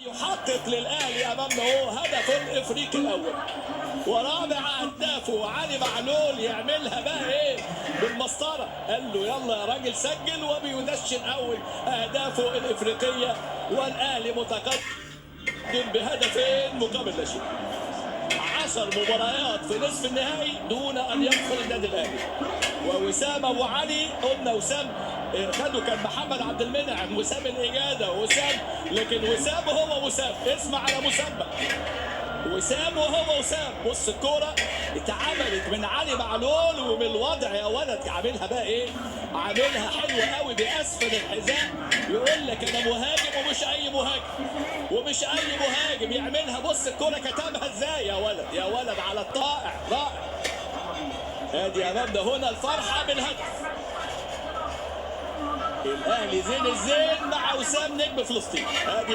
يحقق للاهلي امامنا هو هدف الافريقي الاول ورابع اهدافه. علي معلول يعملها بقى ايه بالمسطره، قال له يلا يا راجل سجل، وبيدشن اول اهدافه الافريقية، والاهلي متقدم بهدفين مقابل لا شيء. 10 مباريات في نصف النهائي دون ان يدخل النادي الاهلي. ووسام ابو علي، قلنا وسام خده كان محمد عبد المنعم، وسام الاجاده، وسام، لكن وسام هو وسام، اسم على مسمى، وسام وهو وسام. بص الكورة اتعملت من علي معلول ومن الوضع يا ولد، عاملها بقى ايه؟ عاملها حلوة قوي باسفل الحذاء. يقول لك انا مهاجم ومش اي مهاجم، ومش اي مهاجم يعملها. بص الكورة كتبها ازاي يا ولد، يا ولد على الطائع، رائع. ادي امامنا هنا الفرحة بالهدف. الاهلي زين الزين مع وسام نجم فلسطين. ادي